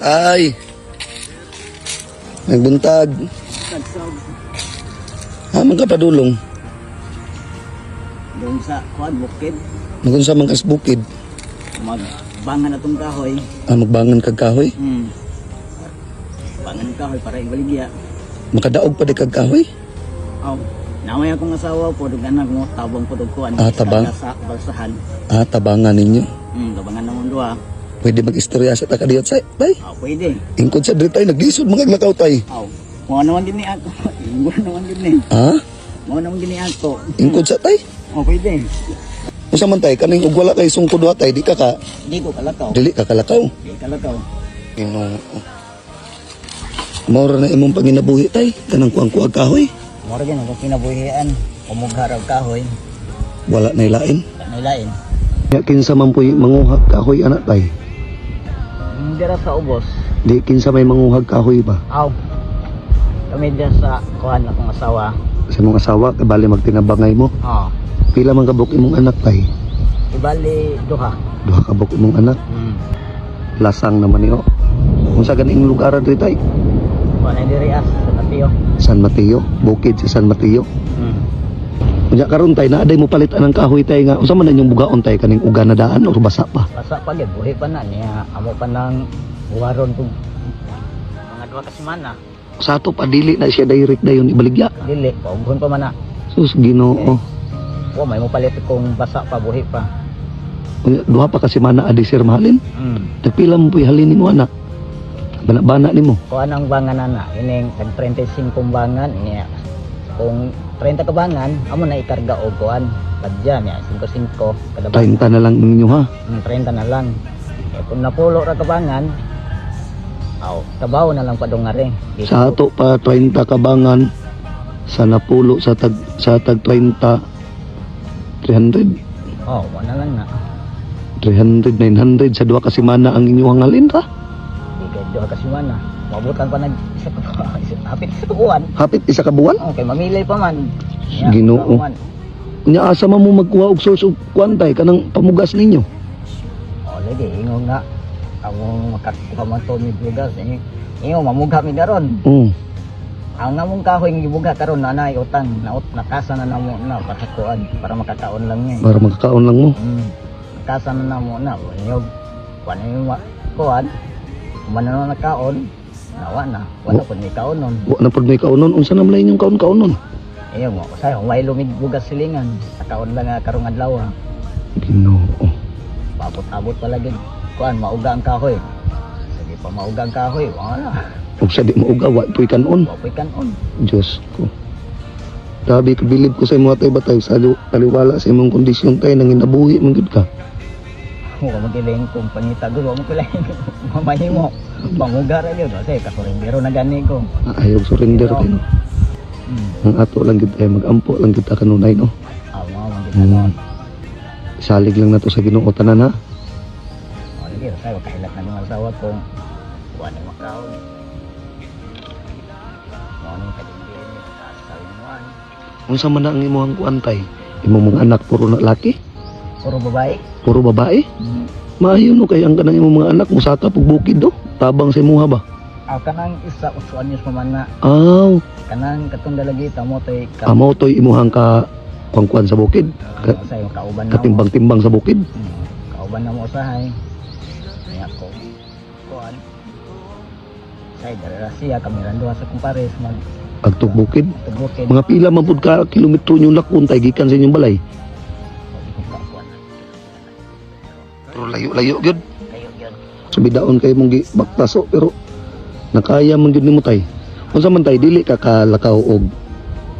Ay. Nagbuntag. Ha, man ka padulong? Doon sa kuan bukid. Magunsa man kas bukid? Magbangan na tong kahoy. Ah, magbangan kag kahoy? Bangan ng kahoy para ibaligya. Makadaog pa di kag kahoy? Aw, naway akong asawa po dug anak mo tabang po dug kuan. Ah, tabang? Sa balsahan. Ah, tabangan ninyo. Tabangan namon duha. Pwede mag-istorya sa takadiyot sa tay. Aw, pwede. Ingkod sa diri tay, naglisod mga lakaw, tay. Aw, mo naman din ni ako. Mo naman din ni. Ha? Mo naman din ni ako. Ingkod sa tay? Oh, pwede. Unsa man tay kaning og wala kay sungkod wa tay, di ka ka Di ko kalakaw. dili ka kalakaw? Di kalakaw. Ginoo. Mao ra na imong panginabuhi, tay, kanang kuang kuag kahoy. Mora gyud ako kinabuhian. Pamugha raw kahoy. Wala na ilain. Kanilain. Ya, kinsa man po'y manguhag kahoy anak, tay? Dira sa ubos. Di, kinsa may manguhag kahoy ba? Aw. Kami dyan sa kuan akong asawa. Sa imong asawa, kabali magtinabangay mo. Oh. Pila man kabuk imong anak, tay? Ibali duha. Duha kabuk imong anak. Lasang naman niyo. Kung sa ganing lugar diri, tay? Kuan ay diri as sa Mateo. San Mateo, bukid sa San Mateo. Unya karon tay, naa day mo palit anang kahoy, tay, nga unsa man na inyong bugaon, tay, kaning uga na daan or basa pa? Basa pa gyud, buhi pa na niya. Amo pa nang buharon kung mga 2 ka semana. Sa ato pa dili na siya direct dayon ibaligya? Dili, paughon pa man na. Sus, Ginoo. Wa may mo palit kung basa pa, buhi pa. Unya, 2 pa ka semana adi sir mahalin. Tagpila mo po'y halin nimo anak? Bana-bana nimo. Kuan ang bangan ana, ining tag 35 bangan niya. Kung 30 ka bangan, amo na ikarga og kuan. Badya niya 55 kada bangan. 30 na lang ninyo ha. 30 na lang. Eh, kung napulo ra ka bangan, aw, kabaw na lang padung nga rin. Dito. Sa ato pa 30 kabangan sa napulo sa tag 30, 300. Oh, wala lang na. 300, 900 sa 2 ka semana ang inyong halin ra. Di kay 2 ka semana. Mabutan pa nag isa ka hapit sa buwan. Hapit isa ka buwan. Okay, mamilay pa man. Ya, Ginoo. man. Unya asa man mo magkuha og source og kuan tay, kanang pamugas ninyo? Oh, lagi ingon nga among makakuha man to mig bugas eh. Ingon mamugha mi karon. Ang among kahoy nga gibugha karon nanay utang naut nakasa na namo na para kuan para makakaon lang niya. Para makakaon lang mo. Nakasa na namo na nyog kuan yung kuan man na nakaon nawa na wala pud ni kaon nun. Wa na pud may kaunon. Unsa na man inyong kaon-kaonon? Iyo mo usay way lumig bugas silingan sa kaon lang nga karong adlaw. Ginoo. Paabot-abot pa lagi kuan mauga ang kahoy. Sige pa mauga ang kahoy, wala. Ug sa di mauga, wa puy kanon. Wa po'y kanon. Diyos ko. Grabe, kabilib ko sa imo tay batay sa taliwala sa imong kondisyon tay nang inabuhi man gyud ka. Wa mo giling kung pangita gud, wa mo kilain mamahimo. Manguga ra gyud kasi kasurindero na gani ko. Ah, ayaw surrender tay no. Ang ato lang gyud ay magampo lang gyud ta kanunay no. Amo man gyud ano. Salig lang nato sa Ginoo tanan ha. O lagi say kahilat na ng asawa ko. Wa na makaon. Mo ni kadindi ni sa imuan. Unsa man na ang imong kuan tay? Imong mga anak puro na laki, Puro babae. Puro babae. Maayo no kay ang kanang imong mga anak musaka pug bukid do. Tabang sa imuha ba? Aw, kanang isa 8 anyos pa man na. Aw, Kanang katong dalagita mo toy ka. Amo toy imuhang ka kuan sa bukid, Say kauban na mo. katimbang-timbang sa bukid. Kauban na mo usahay. Niya ko. Kuan. Say dara siya kami ra duha sa kumpares mag Agtog bukid. tubukid. Mga pila man pud ka kilometro nyo lakon tay gikan sa inyong balay? Pero layo-layo gyud. Kayo gyud. Sa bidaon kay mong gibaktaso pero nakaya man gyud nimo tay. Unsa man tay, dili ka kalakaw og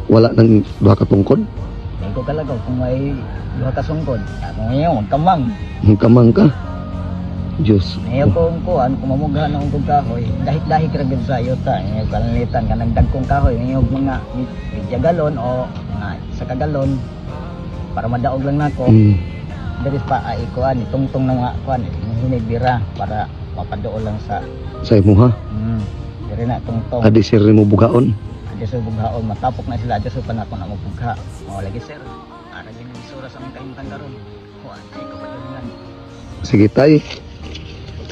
wala nang duha ka tungkod? Di ko kalagaw kung may duha ka sungkod. Ako ngayon, kamang. Kamang ka. Diyos. Ngayon kung kuan, kung mamugha na akong kahoy, dahik-dahik ra gyud sa yuta. Ngayon kalanlitan ka nagdagkong kahoy, ngayon mga medya galon o mga isa ka galon para madaog lang nako. Diri pa ay kuan, itungtong na mga kuan, hinigbira para mapadool lang sa Sa imuha. Diri na tungtong. Adi sir nimo bugaon. Adi sa bughaon, matapok na sila, adi sa panako na mabugha. O lagi sir, ara gyud ang isura sa among kahimtang karon. Kuan, ay kapadulungan. Sige tay.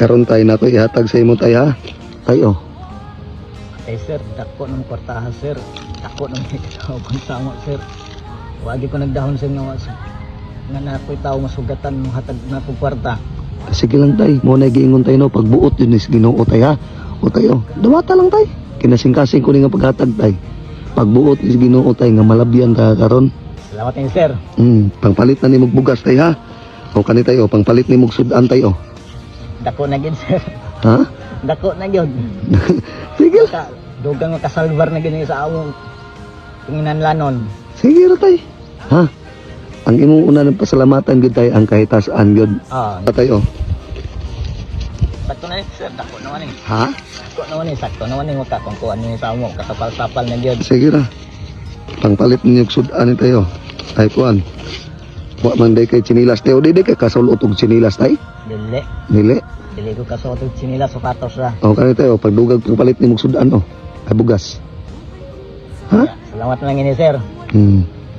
Karon, tay, nako ihatag sa imo, tay, ha. Tay, oh. Eh sir, dako ng kwartaha, sir. Dako ng kitaw sama, sir. Wagi ko nagdahon sir nga nga na ako'y tao masugatan mo hatag na ko kwarta. Sige lang, tay, mo na giingon, tay, no, pagbuot yun is Ginoo, tay, ha. O tay, oh, dawata lang, tay. Kinasingkasing ko ni nga paghatag, tay. Pagbuot is Ginoo, tay, nga malabyan ka karon. Salamat niyo, sir. Pangpalit na nimog bugas, tay, ha. O kani, tay, oh, pangpalit nimog sudan, tay, oh. Dako na gid, sir. Ha? Dako na gyud. Sige lang. Ka dugang makasalbar na gid sa among tinginanlanon. Sige ra, tay. Ha? Ang imong una ng pasalamatan gyud, tay, ang kahitasan gyud. Ah, Tay, oh. Sakto na ni sir, dako naman eh. Ha? Dako naman eh, sakto naman eh kung kuan ni sa amo kasapal-sapal na gyud. Sige ra. Pangpalit ninyo og sudan ni tayo. Ay kuan. Wa man day kay tsinilas tayo. Di kay kasulot og tsinilas, tay. Dili, Dili. Dili ko kasuot og tsinilas, sapatos ra. O kani tayo pagdugag pangpalit nimog sudan, oh. Ay bugas. Ha? Salamat lang ini, sir.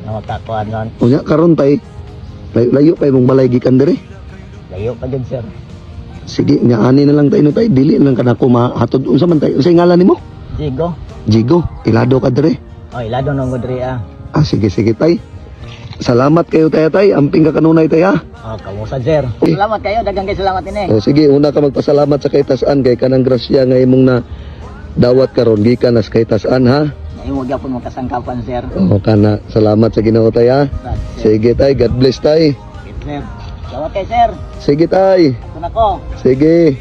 Nga makakuan nun. Unya karon, tay. Layo, layo pa imong balay gikan diri. Layo pa gyud, sir. Sige, nya ani na lang tayo no, tay. Dili na lang kanako mahatod. Unsa man, tay? Unsay ngalan nimo? Jigo. Jigo, ilado ka diri. Oy, lado nung diri ah. Ah, sige, sige, tay. Salamat kayo tayo, tay. Amping ka kanunay, tay, ha. Oh, kamusta, sir? Eh. Salamat kayo, daghang kay salamat ini. O sige, una ka magpasalamat sa kahitasan kay kanang grasya nga imong na dawat karon gikan nas kahitasan, ha. Naimo gyapon mo kasangkapan, sir. O kana, salamat sa Ginoo, tay, ha. Sir. Sige, tay, God bless, tay. Sir. Salamat kay sir. Sige, tay. Ito na ko. Sige.